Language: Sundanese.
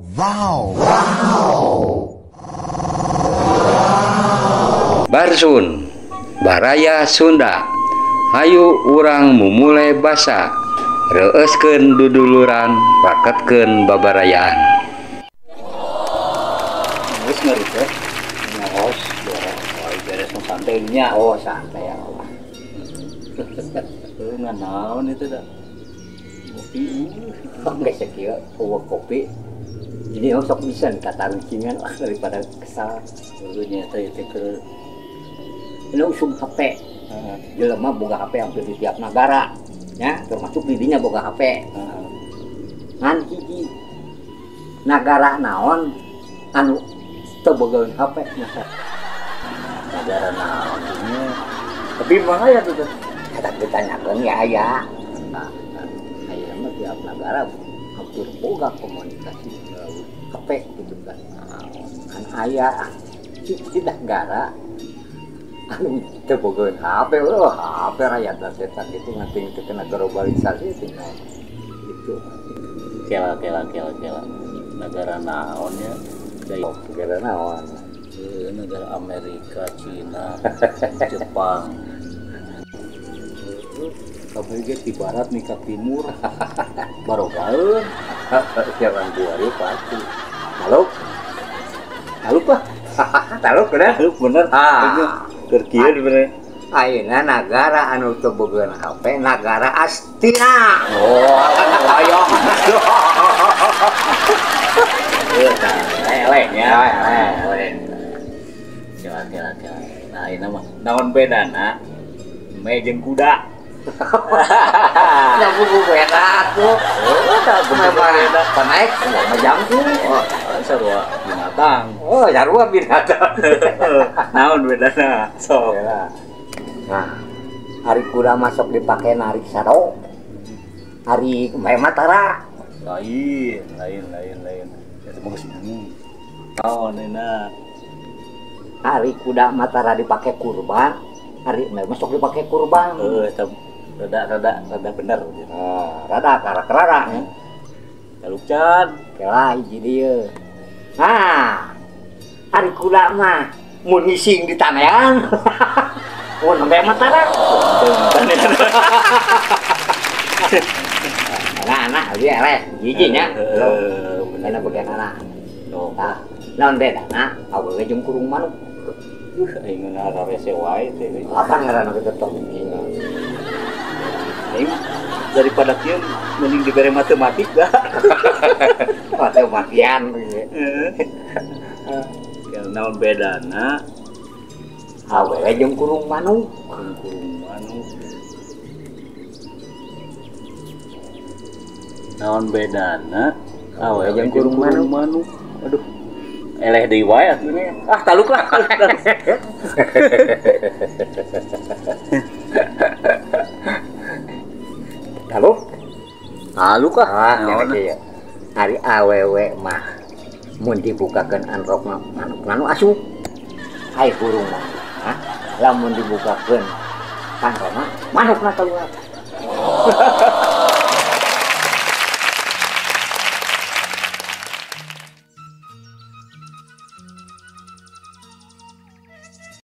Wow. Wow. Barsun, Baraya Sunda. Hayu urang mumule basa, reueuskeun duduluran, raketkeun babarayaan. Geus ngeri teh. Ngaos, beres santai nya. Oh, santai ya Allah. Heuh, naon itu dah. Kopi. Geus sakieu eueuh kopi. Jadi sok bisa katarucingan lah daripada kesal. Heuh nya teh teh keur ini usum HP. Jelema boga HP hampir di tiap negara, ya, termasuk di dinya boga HP. Ngan hiji nagara naon anu teu bogaeun HP Nagara naon nya. Tapi mah aya tuh teh. Eta ditanyakeun ya aya. Nah, aya mah tiap nagara hampir boga komunikasi HP gitu kan. Kan aya hiji nagara anu teu bogaeun HP, oh HP rakyat setan gitu nganti teu kena globalisasi tinggal gitu. Kela kela kela kela. Negara naon nya? Negara naon? Negara Amerika, Cina, Jepang. Kabeh ge ti barat nih ka timur. Barogaeun. Jalan buari pasti. Taluk. Taluk lah. Taluk bener. Taluk bener. Ah. Keur kieu bener. Ayeuna nagara anu teu bogaeun HP, nagara Astina. Oh, ayo. Eleh nya. Eleh. Kela kela kela. Nah, ini mah naon bedana me jeung kuda. Da buku beda atuh. Oh, da beda. Panaik mah jangkung. Oh, sarua binatang. Oh, sarua binatang. Naon bedana? Sok. Nah, ari kuda masuk dipake narik saro. Ari me mah tara. Lain, lain, lain, lain. Eta mah geus bingung. Naon euna? Ari kuda mah tara dipake kurban, ari me mah sok dipake kurban. Heuh, eta rada rada bener gitu. Oh, rada karak-rara. Taluk can. Kela hiji dieu. Nah, ari kuda mah mun ngising di tanean. Mun nembe mah tara. Nah, anak ieu eleh hiji nya. Heeh, bener bagian anak. Tah, naon bedana awewe jeung kurung manuk? Aing ngararese wae teh. Apa ngaranna kitu tong? Aing daripada kieu mending dibere matematik dah. Matematian. Heeh. Naon bedana awewe jeung kurung manuk? Kurung manuk. Naon bedana awewe jeung kurung manuk? Aduh. Eleh deui wae atuh nya. Ah, taluk lah. Taluk? Taluk ah. Ah, kieu. Ari awewe mah mun dibukakeun anrokna manukna nu asup. Ai burung mah, hah? Lamun dibukakeun anrokna manukna keluar.